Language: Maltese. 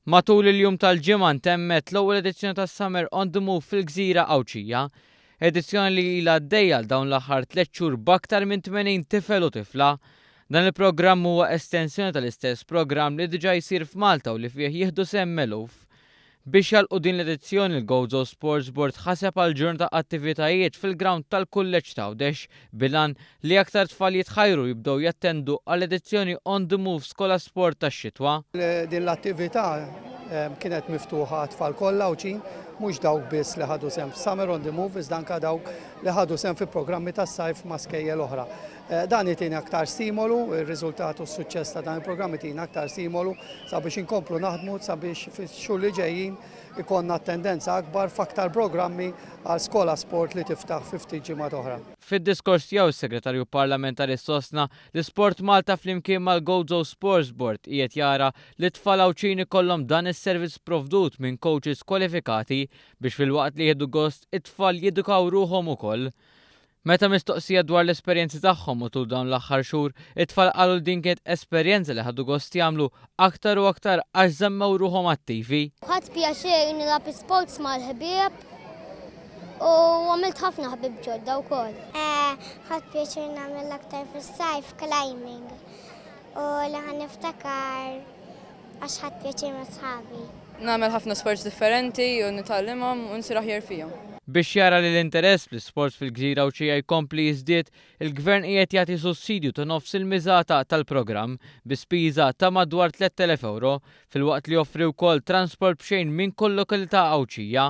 Matul il-jum tal-Ġimgħa ntemmet l-ewwel edizzjoni tas-Summer on the Move fil-gżira Għawdxija. Edizzjoni li ilha għaddejja għal dawn l-aħħar tliet xhur b'aktar minn 80 tifel u tifla. Dan il-programm huwa estensjoni tal-istess programm li diġà jsir f'Malta u li fih jieħdu sehem eluf. Biex jagħlqu din l-edizzjoni l-Gozo Sports Board ħaseb għal ġurnata attivitajiet fil-ground tal-Kulleġġ t'Għawdex bil-għan li aktar tfal jitħajru jibdew jattendu għall-edizzjoni On The Move Skola Sport tax-xitwa. Din l-attività kienet miftuħa għat-tfal kollha Għawdxin, mhux dawk biss li ħadu sehem f'Summer on the Move iżda anke dawk li ħadu sehem fi programmi tas-sajf ma' skejjel oħra. Dan itina aktar stimolu, ir-riżultat u s-suċċess ta' dan il-programm itina aktar stimolu sabiex inkomplu naħdmu sabiex fix-xhur li ġejjin ikollna attendenza akbar f'aktar programmi għal Skola Sport li tiftaħ fi ftit ġimgħat oħra. Fid-diskors tiegħu s-Segretarju Parlamentari sostna li Sport Malta flimkien mal-Gozo Sports Board qiegħed jara li t-tfal Għawdxin ikollhom dan is-servizz provdut minn coaches kwalifikati biex filwaqt li jieħdu gost it-tfal jedukaw ruħhom ukoll. Meta mistoqsija dwar l-esperjenzi tagħhom matul dawn l-aħħar xhur, it-tfal qalu li din kienet esperjenza li ħadu gost jagħmlu aktar u aktar għax żammew ruħhom attivi. Ħadt pjaċir nilgħab sports mal-ħbieb u għamilt ħafna ħbieb ġodda wkoll. Ħadt pjaċir nagħmel aktar fis-sajf climbing u li ħa niftakar għax ħadt pjaċir ma' sħabi. Nagħmel ħafna sports differenti u nitgħallimhom u nsir aħjar fihom. Biex jara li l-interess fl-isports fil-gżira Għawdxija jkompli jiżdied, il-Gvern qiegħed jagħti sussidju ta' nofs il-miżata tal-programm bi spiża ta' madwar 3,000 ewro, filwaqt li joffri wkoll transport b'xejn minn kull lokalità Għawdxija.